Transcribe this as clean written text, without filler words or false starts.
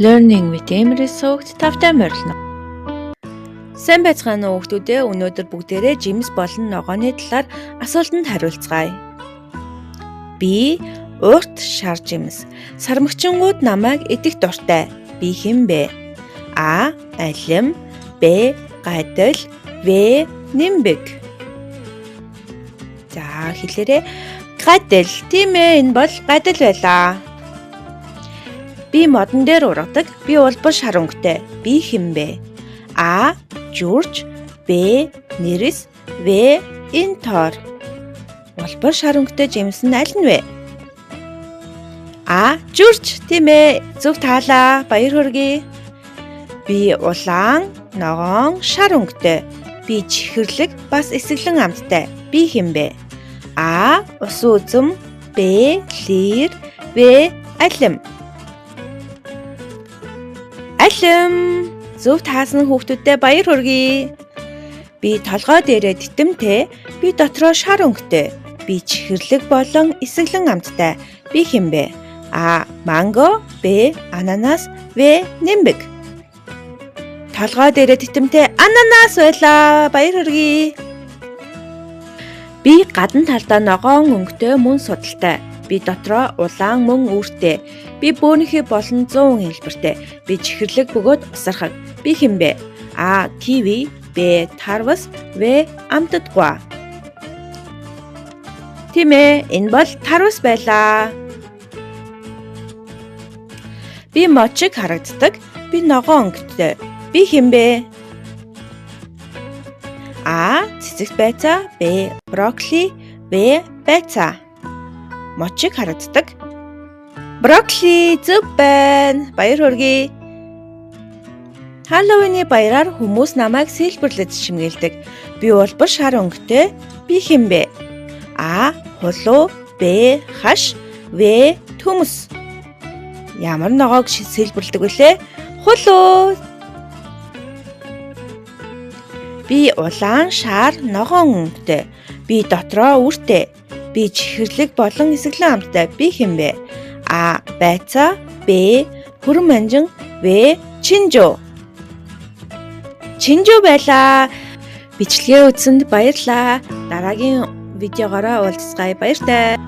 Learning with Emrys сувагт тавтай морилно. Сайн байцгаана уу хүмүүдээ, өнөөдөр бүгдээрээ жимс болон ногооны талаар асуултанд хариулцгаая. Би урт шар жимс. Сармагчингууд намайг идэх дуртай. Би хэн бэ? А. Алим, Б. Гадил, В. Нимбэг. За, хэлээрэй. Гадил. Тийм ээ, энэ бол гадил байлаа. Би модон дээр ургадаг. Би улбар шар өнгөтэй. Би хэн бэ? А. Жүрж, Б. Нэрс, В. Энтор. Улбар шар өнгөтэй жимс нь аль нь вэ? А. Жүрж. Тийм ээ. Зөв таалаа. Баяр хүргэе. Би улаан, ногоон, шар өнгөтэй. Би чихэрлэг, бас эсэглэн амттай. Би хэн бэ? А. Усан үзэм, Б. Лийр, В. Алим. Алим. Зөв таасан хүүхдүүдэд баяр хүргэе. Би толгой дээрээ тэтэмтэй, би дотроо шар өнгөтэй. Би чихэрлэг болон эсэглэн амттай. Би хэн бэ? А. Манго, Б. Ананас, В. Нимбэг. Толгой дээрээ тэтэмтэй ананас байлаа. Баяр хүргэе. Би гадна талдаа ногоон өнгөтэй мөн судалтай. Би дотроо улаан мөн үүртэй. Би бөөнөхий болон 100 хэлбэртэй. Би чихэрлэг бөгөөд усархаг. Би хэн бэ? А. Киви, Б. Тарвас, В. Амтдагуй. Тийм ээ, энэ бол тарвас байлаа. Би мод шиг харагддаг. Би ногоон өнгөтэй. Би хэн бэ? А. Цэцэгт байцаа, Б. Брокколи, В. Байцаа. Мод шиг харагддаг. Брокколи, зөв байна. Баяр хүргэе. Хэллоуины баяраар хүмүүс намайг сэлбэрлэж чимгэлдэг. Би улбар шар өнгөтэй. Би хэн бэ? А. Хулуу, Б. Хаш, В. Төмс. Ямар ногоог сэлбэрлэдэг билээ? Хулуу. Би улаан шар ногоон өнгөтэй. Би дотроо үртэй. Би чихэрлэг болон эсэглэн амттай. Би хэн бэ? А. Байцаа, Б. Хүрэн манжин, В. Чинжүү. Чинжүү байлаа. Бичлэгээ үзсэнд баярлалаа. Дараагийн видеогоороо уулзацгаая. Баяртай.